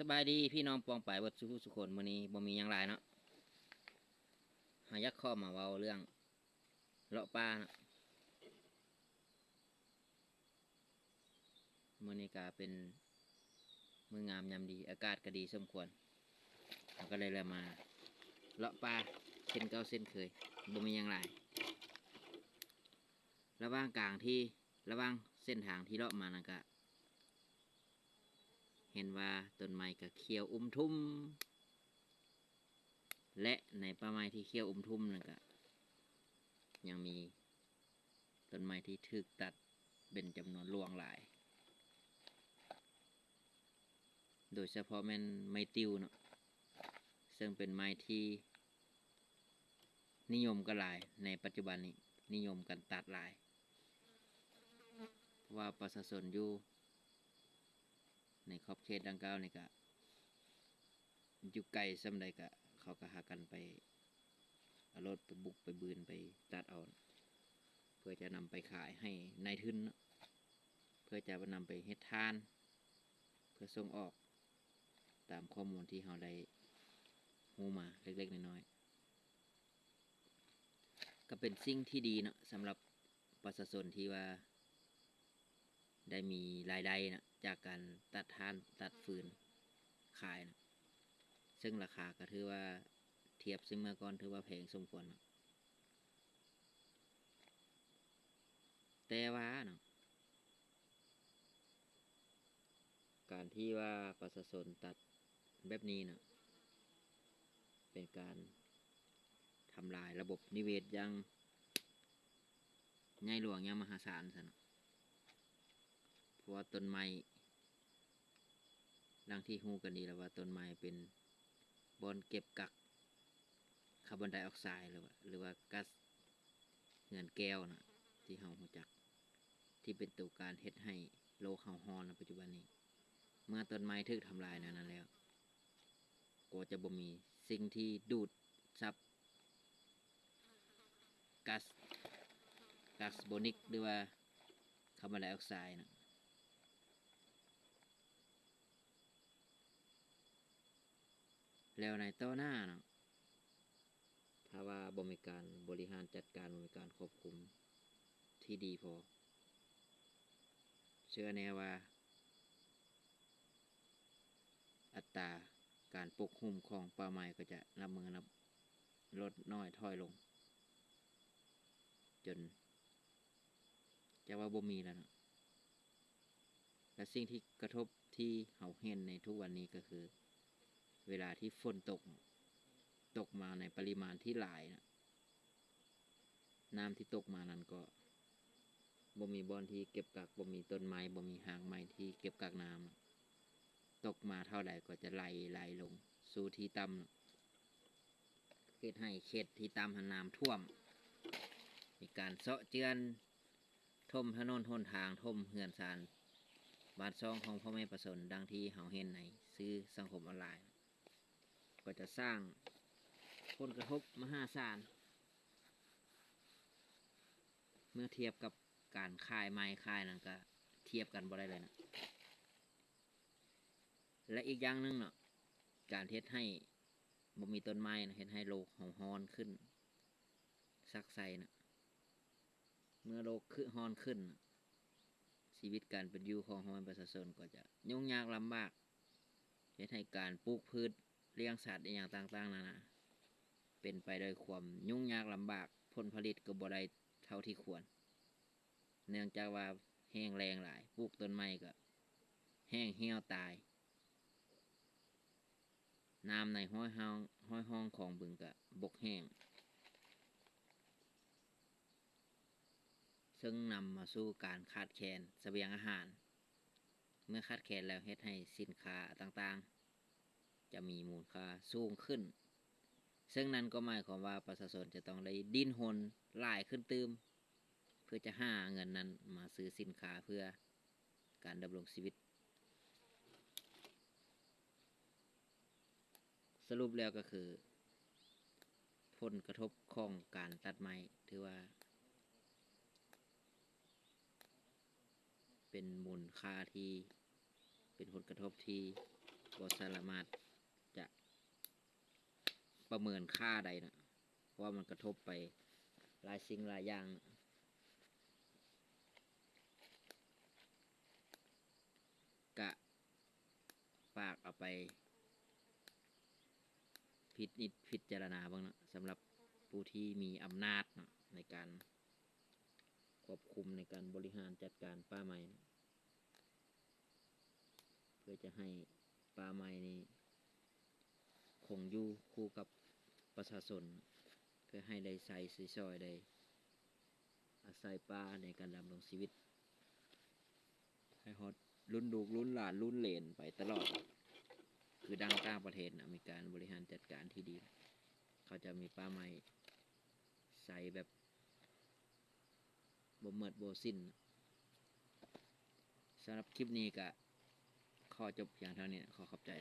ສະບາຍດີພີ່ນ້ອງປ້ອງປາຍເບິດສູ່ຜູ້ສູ່ຄົນ. ມື້ນີ້ບໍ່ມີຫຍັງຫຼາຍເນາະ, ເຮົາຢາກຂໍມາເວົ້າເລື່ອງເລາະປ່າເນາະ. ມື້ນີ້ກະເປັນມື້ງາມຍາມດີ, ອາກາດກະດີສົມຄວນ, ເຮົາກະເລີຍລະມາເລາະປ່າເຊັ່ນເກົ່າເຊັ່ນເຄີຍ, ບໍ່ມີຫຍັງຫຼາຍ. ລະຫວ່າງກາງທີ່ ລະຫວ່າງເສັ້ນທາງທີ່ເລາະມານັ້ນກະ ເຫັນວ່າຕົ້ນໄມ້ກະຂຽວອຸ່ມທຸ່ມ ແລະ ໃນປ່າໄມ້ທີ່ຂຽວອຸ່ມທຸ່ມນັ້ນກະ ຍັງມີຕົ້ນໄມ້ທີ່ຖືກຕັດເປັນຈຳນວນຫຼວງຫຼາຍ, ໂດຍສະເພາະແມ່ນໄມ້ຕິວເນາະ, ເຊິ່ງເປັນໄມ້ທີ່ ນິຍົມກັນຫຼາຍໃນປັດຈຸບັນນີ້, ນິຍົມກັນຕັດຫຼາຍ, ເພາະວ່າປະຊາຊົນຢູ່ໃນຂອບເຂດດັ່ງກ່າວນີ້ກະ ຢູ່ໄກສ່ຳໃດກະ ເຂົາກະຫາກັນໄປເອົາລົດໄປບຸກໄປບືນໄປຕັດເອົາ ເພື່ອຈະນຳໄປຂາຍໃຫ້ນາຍທຶນເນາະ, ເພື່ອຈະນຳໄປເຮັດຖ່ານ ເພື່ອສົ່ງອອກ ຕາມຂໍ້ມູນທີ່ເຮົາໄດ້ຮູ້ມາເລັກໆນ້ອຍໆ. ກໍເປັນສິ່ງທີ່ດີເນາະ ສຳລັບປະຊາຊົນທີ່ວ່າໄດ້ມີລາຍໄດ້ເນາະ ຈາກການຕັດຖ່ານຕັດຟືນຂາຍເນາະ, ເຊິ່ງລາຄາກໍຖືວ່າທຽບໃສ່ເມື່ອກ່ອນຖືວ່າແພງສົມຄວນເນາະ. ແຕ່ວ່າເນາະ ການທີ່ວ່າປະຊາຊົນຕັດແບບນີ້ນະ ເປັນການທຳລາຍລະບົບນິເວດຢ່າງໃຫຍ່ຫຼວງ ຢ່າງມະຫາສານຊັ້ນເນາະ. ເພາະວ່າຕົ້ນໄມ້ ດັ່ງທີ່ຮູ້ກັນດີແລ້ວວ່າ ຕົ້ນໄມ້ເປັນບ່ອນເກັບກັກຄາບອນໄດອອກໄຊ ຫຼືວ່າ ຫຼືວ່າກັດເຮືອນແກ້ວນະ ທີ່ເຮົາຮູ້ຈັກ ທີ່ເປັນໂຕການເຮັດໃຫ້ໂລກເຮົາຮ້ອນໃນປັດຈຸບັນນີ້. ເມື່ອຕົ້ນໄມ້ຖືກທຳລາຍແນວນັ້ນແລ້ວ ກໍຈະບໍ່ມີສິ່ງທີ່ດູດຊັບກັດ ກັດຄາບອນນິກ ຫຼືວ່າຄາບອນໄດອອກໄຊນະ. ແລ້ວໃນຕໍ່ໜ້າເນາະ ຖ້າວ່າບໍ່ມີການບໍລິຫານຈັດການ ບໍ່ມີການຄວບຄຸມທີ່ດີພໍ ເຊື່ອແນ່ວ່າອັດຕາການປົກຫຸ້ມຂອງປ່າໄມ້ກໍຈະນັບມື້ນັບລົດນ້ອຍຖອຍລົງ ຈົນຈະວ່າບໍ່ມີແລ້ວເນາະ. ແລະ ສິ່ງທີ່ກະທົບທີ່ເຮົາເຫັນໃນທຸກວັນນີ້ກໍຄື ເວລາທີ່ຝົນຕົກ ຕົກມາໃນປະລິມານທີ່ຫຼາຍນະ ນ້ຳທີ່ຕົກມານັ້ນກໍບໍ່ມີບ່ອນທີ່ເກັບກັກ, ບໍ່ມີຕົ້ນໄມ້, ບໍ່ມີຮາກໄມ້ທີ່ເກັບກັກນ້ຳ, ຕົກມາເທົ່າໃດກໍຈະໄຫຼ, ໄຫຼລົງສູ່ທີ່ຕ່ຳ, ເຮັດໃຫ້ເຂດທີ່ຕ່ຳຫັ້ນນ້ຳຖ້ວມ, ມີການເຊາະເຈື່ອນ ຖົມຖະໜົນຫົນທາງ, ຖົມເຮືອນຊານບ້ານຊ່ອງຂອງພໍ່ແມ່ປະຊາຊົນ ດັ່ງທີ່ເຮົາເຫັນໃນສື່ສັງຄົມອອນລາຍ, ກໍຈະສ້າງຜົນກະທົບມະຫາສານ ເມື່ອທຽບກັບການຂາຍໄມ້ຂາຍຫຍັງ ກະທຽບກັນບໍ່ໄດ້ເລີຍນະ. ແລະ ອີກຢ່າງໜຶ່ງເນາະ, ການເຮັດໃຫ້ບໍ່ມີຕົ້ນໄມ້ນະ ເຮັດໃຫ້ໂລກເຮົາຮ້ອນຂຶ້ນ ຊັກໄຊນະ. ເມື່ອໂລກຄືຮ້ອນຂຶ້ນນະ ຊີວິດການເປັນຢູ່ຂອງພໍ່ແມ່ປະຊາຊົນກໍຈະຫຍຸ້ງຍາກລຳບາກ, ເຮັດໃຫ້ການປູກພືດ, ລ້ຽງສັດອີ່ຫຍັງຕ່າງໆນານາ ເປັນໄປໂດຍຄວາມຫຍຸ້ງຍາກລຳບາກ, ຜົນຜະລິດກໍບໍ່ໄດ້ເທົ່າທີ່ຄວນ. ເນື່ອງຈາກວ່າແຫ້ງແລ້ງຫຼາຍ, ປູກຕົ້ນໄມ້ກໍແຫ້ງຫ່ຽວຕາຍ, ນ້ຳໃນຫ້ວຍຮ່ອງ ຫ້ວຍຮ່ອງຂອງບຶງກໍບົກແຫ້ງ, ເຊິ່ງນຳມາສູ່ການຂາດແຄນສະບຽງອາຫານ. ເມື່ອຂາດແຄນແລ້ວ ເຮັດໃຫ້ສິນຄ້າຕ່າງໆ ຈະມີມູນຄ່າສູງຂຶ້ນ, ເຊິ່ງນັ້ນກໍໝາຍຄວາມວ່າປະຊາຊົນຈະຕ້ອງໄດ້ດີ້ນຮົນຫຼາຍຂຶ້ນຕື່ມ ເພື່ອຈະຫາເງິນນັ້ນມາຊື້ສິນຄ້າເພື່ອການດຳລົງຊີວິດ. ສະຫຼຸບແລ້ວກໍຄື ຜົນກະທົບຂອງການຕັດໄມ້ ຖືວ່າ ເປັນມູນຄ່າທີ່ ເປັນຜົນກະທົບທີ່ ບໍ່ສາມາດຈະປະເມີນຄ່າໄດ້ນະ ເພາະວ່າມັນກະທົບໄປຫຼາຍສິ່ງຫຼາຍຢ່າງ. ກະຝາກເອົາໄປພິນິດພິຈາລະນາເບິ່ງເນາະ ສຳລັບຜູ້ທີ່ມີອຳນາດເນາະ ໃນການຄວບຄຸມ ໃນການບໍລິຫານຈັດການປ່າໄມ້ ເພື່ອຈະໃຫ້ປ່າໄມ້ນີ້ຄົງຢູ່ຄູ່ກັບປະຊາຊົນ ເພື່ອໃຫ້ໄດ້ໃຊ້ ໃຊ້ສອຍ ໄດ້ອາໄສປ່າໃນການດຳລົງຊີວິດ ໃຫ້ຮອດລຸ້ນລູກລຸ້ນຫຼານລຸ້ນເຫຼນໄປຕະຫຼອດ. ຄືດັ່ງຕ່າງປະເທດນະ ມີການບໍລິຫານຈັດການທີ່ດີ ເຂົາຈະມີປ່າໄມ້ໃຊ້ແບບບໍ່ໝົດບໍ່ສິ້ນ. ສຳລັບຄລິບນີ້ກະຂໍຈົບພຽງເທົ່ານີ້ ຂໍຂອບໃຈ.